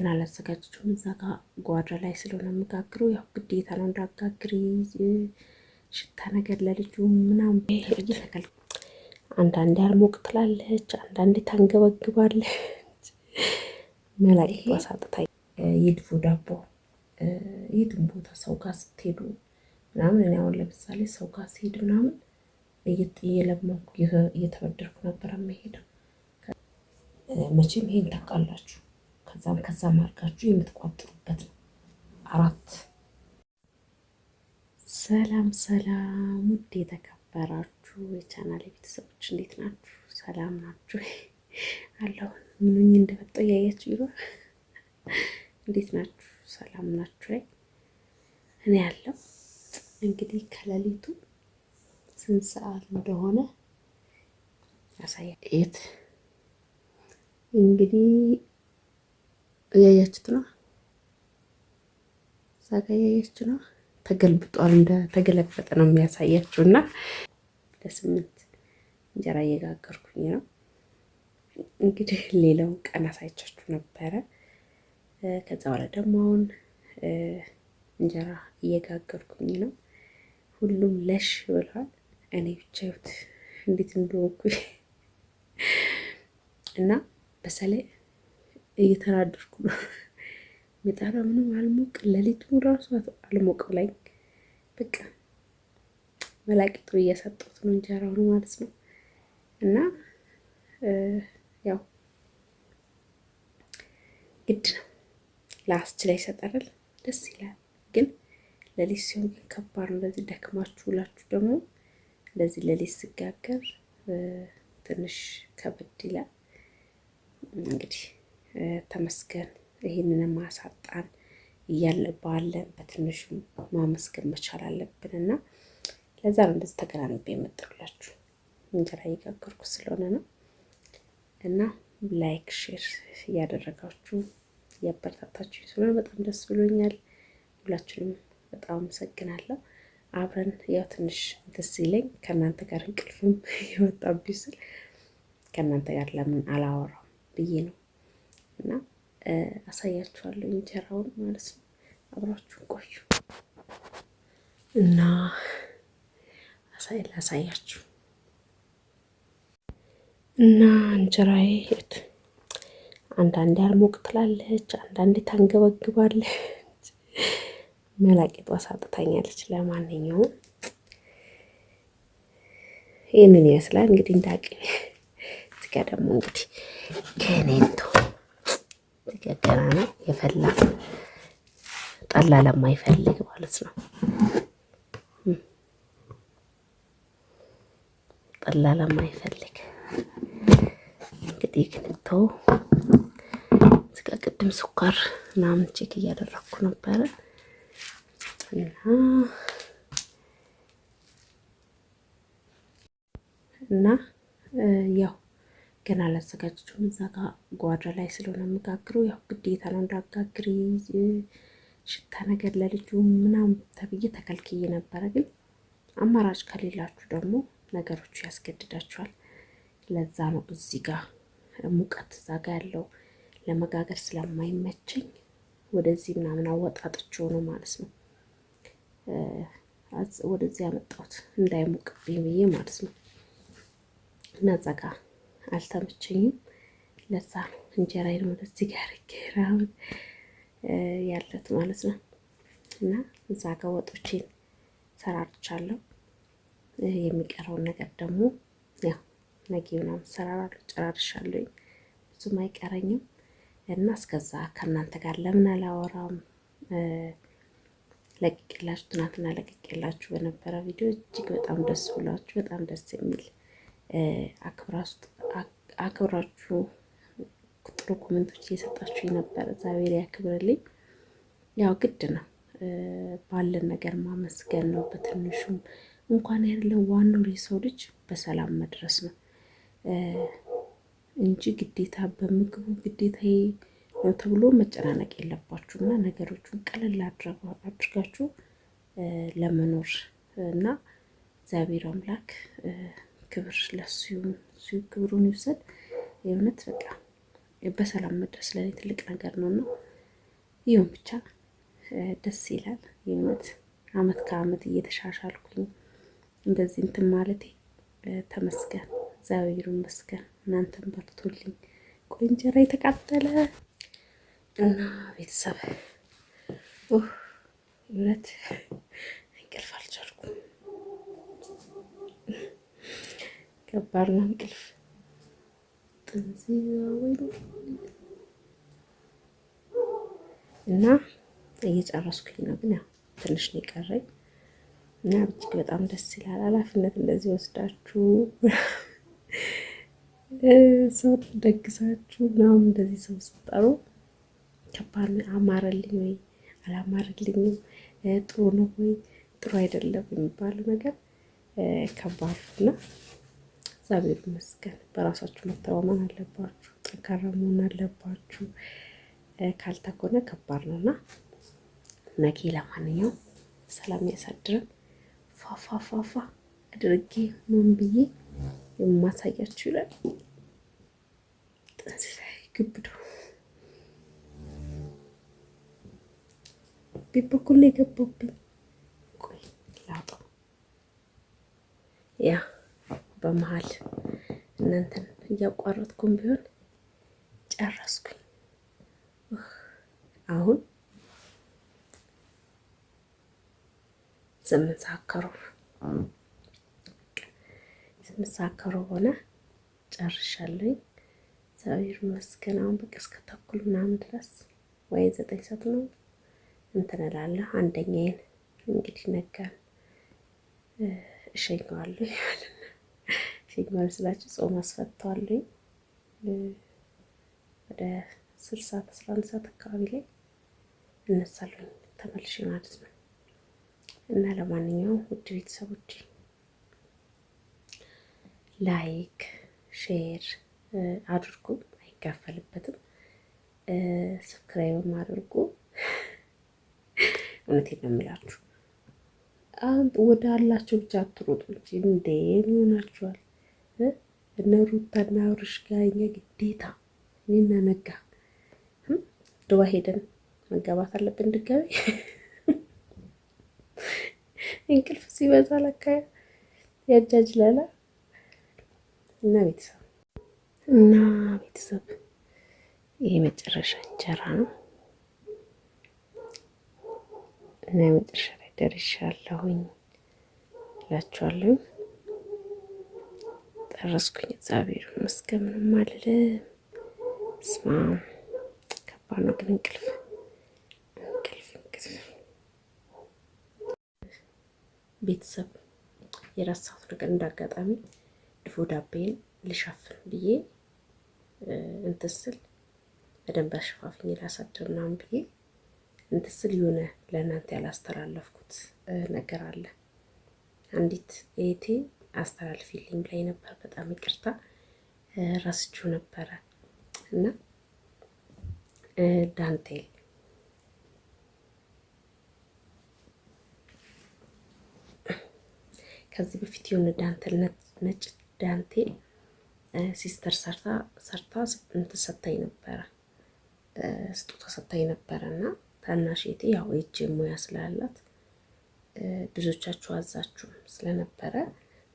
አላዘጋጀችውም። እዛ ጋ ጓዳ ላይ ስለሆነ የምጋግረው ያው ግዴታ ነው እንዳጋግሪ ሽታ ነገር ለልጁ ምናምን ተከል አንዳንዴ አልሞቅ ትላለች፣ አንዳንዴ ታንገበግባለች። መላቂቷ ሳጥታ የድፎ ዳቦ የትም ቦታ ሰው ጋር ስትሄዱ ምናምን፣ እኔ አሁን ለምሳሌ ሰው ጋር ስሄድ ምናምን እየለመንኩ እየተበደርኩ ነበር የምሄደው። መቼም ይሄን ታውቃላችሁ። ከዛም ከዛም አድርጋችሁ የምትቋጥሩበት ነው። አራት ሰላም ሰላም፣ ውድ የተከበራችሁ የቻናል ቤተሰቦች እንዴት ናችሁ? ሰላም ናችሁ? አለሁ። ምኑኝ እንደመጣሁ እያያችሁ ይኖር። እንዴት ናችሁ? ሰላም ናችሁ? እኔ ያለው እንግዲህ ከሌሊቱ ስንት ሰዓት እንደሆነ ያሳያል። እንግዲህ እያያችሁት ነው። እዛ ጋ እያያችሁ ነው። ተገልብጧል። እንደ ተገለበጠ ነው የሚያሳያችሁ። እና ለ8 እንጀራ እየጋገርኩኝ ነው። እንግዲህ ሌላውን ቀን አሳይቻችሁ ነበረ። ከዛ በኋላ ደግሞ አሁን እንጀራ እየጋገርኩኝ ነው። ሁሉም ለሽ ብሏል። እኔ ብቻ ይሁት እንዴት እንደሆንኩኝ እና በሰላይ እየተናደድኩ ነው። ምጣዷ ምንም አልሞቅ፣ ሌሊቱ ራሱ አልሞቅ ላይ በቃ መላቂጡ እየሰጡት ነው እንጀራውን ማለት ነው። እና ያው ግድ ነው ለአስች ላይ ይሰጣል፣ ደስ ይላል። ግን ሌሊት ሲሆን ግን ከባድ ነው። እንደዚህ ደክማችሁ ውላችሁ ደግሞ እንደዚህ ሌሊት ስጋገር ትንሽ ከበድ ይላል። እንግዲህ ተመስገን ይህንን ማሳጣን እያለ ባለን በትንሹ ማመስገን መቻል አለብን። እና ለዛ ነው እንደዚህ ተገናንቤ የመጣሁላችሁ እንጀራ እየጋገርኩ ስለሆነ ነው። እና like share እያደረጋችሁ እያበረታታችሁ ስለሆነ በጣም ደስ ብሎኛል። ሁላችሁንም በጣም አመሰግናለሁ። አብረን ያው ትንሽ ደስ ይለኝ ከእናንተ ጋር እንቅልፍም የመጣብኝ ስል ከእናንተ ጋር ለምን አላወራም ብዬ ነው እና አሳያችኋለሁ እንጀራውን ማለት ነው። አብራችሁን ቆዩ እና ላሳያችሁ እና እንጀራዬ አንዳንዴ አልሞቅ ትላለች፣ አንዳንዴ ታንገበግባለች። መላቂጧ ሳጥታኛለች። ለማንኛውም ይህንን ይመስላል እንግዲህ እንዳቅሜ። እዚህ ጋ ደግሞ እንግዲህ ከኔንቶ ገና ነው የፈላ ጠላ ለማይፈልግ ማለት ነው። ጠላ ለማይፈልግ እንግዲህ ክንቶ እዚህ ጋ ቅድም ስኳር ምናምን check እያደረግኩ ነበረ እና ያው ገና አላዘጋጀችውም። እዛ ጋ ጓዳ ላይ ስለሆነ የምጋግረው ያው ግዴታ ነው እንዳጋግሪ ሽታ ነገር ለልጁ ምናምን ተብዬ ተከልክዬ ነበረ። ግን አማራጭ ከሌላችሁ ደግሞ ነገሮቹ ያስገድዳችኋል። ለዛ ነው እዚህ ጋ ሙቀት እዛ ጋ ያለው ለመጋገር ስለማይመቸኝ ወደዚህ ምናምን አወጣጥቼው ነው ማለት ነው ወደዚህ ያመጣሁት እንዳይሞቅብኝ ብዬ ማለት ነው። እና እዛ ጋ አልተመቸኝም። ለዛ ነው እንጀራዬን ወደዚህ ጋር አድርጌ ያለት ማለት ነው። እና እዛ ጋ ወጦቼን ሰራርቻለሁ። የሚቀረውን ነገር ደግሞ ያው ነገ ምናምን ሰራራለሁ፣ ጨራርሻለሁ። ብዙም አይቀረኝም። እና እስከዛ ከእናንተ ጋር ለምን አላወራም ለቅቄላችሁ ትናንትና ለቅቄላችሁ በነበረ ቪዲዮ እጅግ በጣም ደስ ብሏችሁ በጣም ደስ የሚል አክብራችሁ ጥሩ comment ኦች እየሰጣችሁ ነበር። እግዚአብሔር ያክብርልኝ። ያው ግድ ነው ባለን ነገር ማመስገን ነው። በትንሹም እንኳን ያለው ዋናው የሰው ልጅ በሰላም መድረስ ነው እንጂ ግዴታ በምግቡ ግዴታ ነው ተብሎ መጨናነቅ የለባችሁ እና ነገሮቹን ቀለል አድርጋችሁ ለመኖር እና እግዚአብሔር አምላክ ክብር ለሱ ይሁን፣ እሱ ክብሩን ይውሰድ። የእውነት በቃ በሰላም መድረስ ለእኔ ትልቅ ነገር ነው እና ይሁን ብቻ ደስ ይላል። የእውነት አመት ከአመት እየተሻሻልኩኝ እንደዚህ እንትን ማለቴ ተመስገን፣ እግዚአብሔር ይመስገን። እናንተም በርቱልኝ። ቆይ እንጀራ የተቃጠለ እና ቤተሰብ እውነት እንቅልፍ አልቻልኩም። ከባድ ነው እንቅልፍ እና እየጨረስኩኝ ነው፣ ግን ያው ትንሽ ነው የቀረኝ እና እጅግ በጣም ደስ ይላል። ኃላፊነት እንደዚህ ወስዳችሁ ሰው ደግሳችሁ ምናምን እንደዚህ ሰው ስትጠሩ ከባድ ነው። አማረልኝ ወይ አላማረልኝም፣ ጥሩ ነው ወይ ጥሩ አይደለም የሚባለው ነገር ከባድ እና እግዚአብሔር ይመስገን። በራሳችሁ መተማመን አለባችሁ። ጠንካራ መሆን አለባችሁ። ካልተኮነ ከባድ ነው እና ነገ ለማንኛውም ሰላም ያሳድረን። ፏፏፏፏ አድርጌ ምን ብዬ የማሳያችሁ ይላል። ጥንስ ላይ ግብዶ ቤት በኩል ነው የገባብኝ። ቆይ ላውጣው። ያ በመሀል እናንተን እያቋረጥኩም ቢሆን ጨረስኩኝ። አሁን 8 ሰዓት ከሩብ፣ 8 ሰዓት ከሩብ ሆነ። ጨርሻለሁኝ። እግዚአብሔር ይመስገን። አሁን በቃ እስከ ተኩል ምናምን ድረስ ወይ 9 ሰዓት ነው እንትን እላለሁ። አንደኛዬን እንግዲህ ነጋን እሸኘዋለሁ ማለት ነው። እሸኘዋለሁ ስላችሁ ጾም አስፈተዋለሁኝ። ወደ 10 ሰዓት 11 ሰዓት አካባቢ ላይ እነሳለሁኝ ተመልሼ ማለት ነው። እና ለማንኛውም ውድ ቤተሰቦች like share አድርጉ፣ አይካፈልበትም። Subscribe ም አድርጉ። እውነቴን ነው የምላችሁ። አሁን ወደ አላችሁ ብቻ አትሮጡ እንጂ እንዴ ይሆናችኋል። እነ ሩታና አብርሽ ጋር እኛ ግዴታ እኔና ነጋ ዱባይ ሄደን መጋባት አለብን ድጋሚ። እንቅልፍ ሲበዛ ለካ ያጃጅላላ። እና ቤተሰብ ይሄ መጨረሻ እንጀራ ነው እና የመጨረሻ ላይ ደርሻለሁኝ እላችኋለሁ። ጨረስኩኝ። እግዚአብሔር ይመስገን ምንም አልልም። ስማ ከባድ ነው ግን እንቅልፍ እንቅልፍ እንቅልፍ። ቤተሰብ የረሳሁት ነገር እንዳጋጣሚ ድፎ ዳቤን ልሸፍን ብዬ እንትን ስል በደንብ አሸፋፍኜ ላሳድር ምናምን ብዬ እንትን ስል የሆነ ለእናንተ ያላስተላለፍኩት ነገር አለ። አንዲት እህቴ አስተላልፊልኝ ብላኝ ነበር። በጣም ይቅርታ ረስቼው ነበረ። እና ዳንቴል ከዚህ በፊት የሆነ ዳንቴል፣ ነጭ ዳንቴል sister ሰርታ ሰርታ እንትን ሰታኝ ነበረ፣ ስጦታ ሰታኝ ነበረ። እና ታናሽ እህቴ ያው የእጅ ሙያ ስላላት ብዙዎቻችሁ አዛችሁም ስለነበረ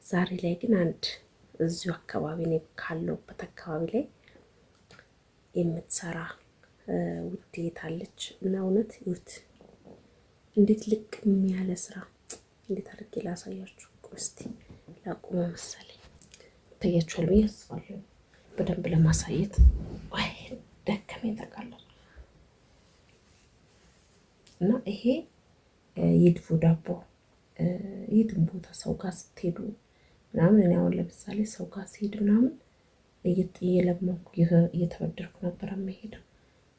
ዛሬ ላይ ግን አንድ እዚሁ አካባቢ እኔ ካለሁበት አካባቢ ላይ የምትሰራ ውዴት አለች እና እውነት ይሁት እንዴት ልቅም ያለ ስራ፣ እንዴት አድርጌ ላሳያችሁ? እስቲ ላቁመው መሰለኝ። ይታያችኋል ብዬ አስባለሁ። በደንብ ለማሳየት ወይ ደከመኝ ታውቃላችሁ። እና ይሄ የድፎ ዳቦ የትም ቦታ ሰው ጋር ስትሄዱ ምናምን፣ እኔ አሁን ለምሳሌ ሰው ጋር ስሄድ ምናምን እየለመንኩ እየተበደርኩ ነበር የምሄደው።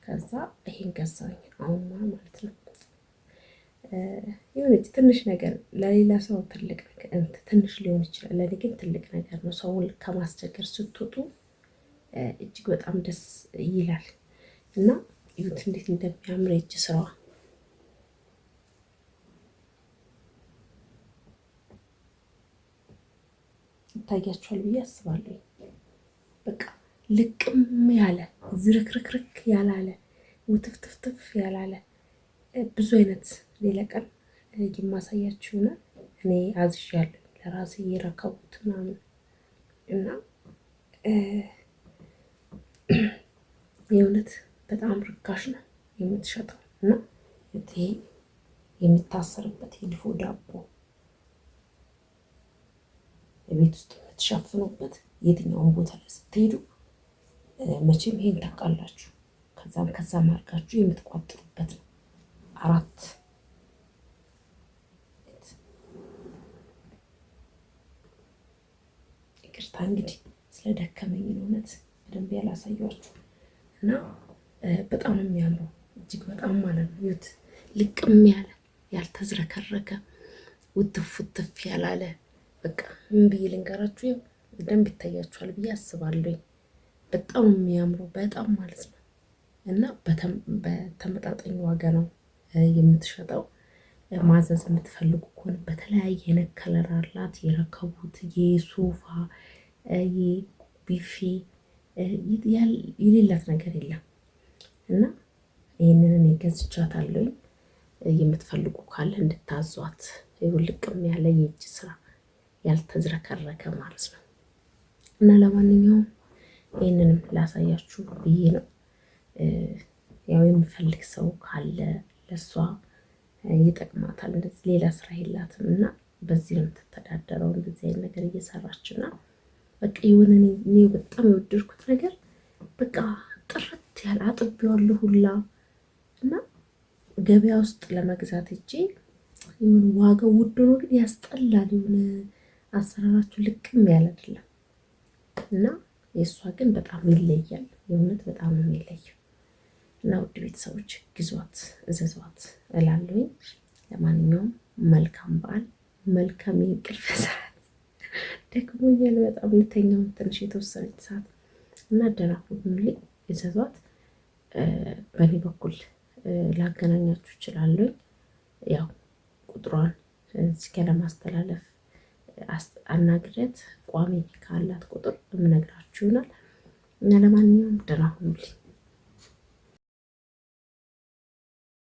ከዛ ይሄን ገዛሁኝ አሁን ማለት ነው። የሆነች ትንሽ ነገር ለሌላ ሰው ትልቅ ነገር ትንሽ ሊሆን ይችላል፣ ለእኔ ግን ትልቅ ነገር ነው። ሰውን ከማስቸገር ስትወጡ እጅግ በጣም ደስ ይላል። እና ይሁት እንዴት እንደሚያምር የእጅ ስራዋ ይታያችኋል ብዬ አስባለሁ። በቃ ልቅም ያለ ዝርክርክርክ ያላለ ውትፍትፍትፍ ያላለ ብዙ አይነት ሌላ ቀን የማሳያችሁ ይሆናል። እኔ አዝዣለሁ ለራሴ የረከቡት ምናምን እና የእውነት በጣም ርካሽ ነው የምትሸጠው። እና ይሄ የሚታሰርበት የድፎ ዳቦ ቤት ውስጥ የምትሸፍኑበት የትኛውን ቦታ ላይ ስትሄዱ መቼም ይሄን ታውቃላችሁ። ከዛም ከዛም አድርጋችሁ የምትቋጥሩበት ነው። 4 ይቅርታ እንግዲህ ስለደከመኝ ነው እውነት በደንብ ያላሳያችሁ። እና በጣም የሚያምረው እጅግ በጣም ማለት ነው። ይሁት ልቅም ያለ ያልተዝረከረከ ውትፍ ውትፍ ያላለ በቃ ምን ብዬ ልንገራችሁ፣ በደንብ ይታያችኋል ብዬ አስባለሁ። በጣም የሚያምረው በጣም ማለት ነው። እና በተመጣጣኝ ዋጋ ነው የምትሸጠው። ማዘዝ የምትፈልጉ ከሆነ በተለያየ አይነት color አላት። የረከቡት የሶፋ የቢፌ የሌላት ነገር የለም። እና ይህንን እኔ ገዝቻታለሁኝ። የምትፈልጉ ካለ እንድታዟት። ይኸው ልቅም ያለ የእጅ ስራ ያልተዝረከረከ ማለት ነው። እና ለማንኛውም ይህንንም ላሳያችሁ ብዬ ነው። ያው የሚፈልግ ሰው ካለ ለሷ ይጠቅማታል። እንደዚህ ሌላ ስራ የላትም እና በዚህ ነው የምትተዳደረው፣ እንደዚህ አይነት ነገር እየሰራች እና በቃ የሆነ እኔ በጣም የወደድኩት ነገር በቃ ጥርት ያለ አጥቤዋለሁ ሁላ። እና ገበያ ውስጥ ለመግዛት እጄ የሆነ ዋጋው ውድ ሆኖ ግን ያስጠላል። የሆነ አሰራራችሁ ልቅም ያለ አይደለም። እና የእሷ ግን በጣም ይለያል። የእውነት በጣም ነው የሚለየው። እና ውድ ቤተሰቦች ግዟት፣ እዘዟት እላለሁኝ። ለማንኛውም መልካም በዓል፣ መልካም የእንቅልፍ ሰዓት። ደክሞኛል በጣም ልተኛው ትንሽ የተወሰነች ሰዓት እና ደህና ሁኑልኝ። እዘዟት። በእኔ በኩል ላገናኛችሁ እችላለሁኝ። ያው ቁጥሯን እዚህ ጋር ለማስተላለፍ አናግሬያት ቋሚ ካላት ቁጥር የምነግራችሁ ይሆናል። እና ለማንኛውም ደህና ሁኑልኝ።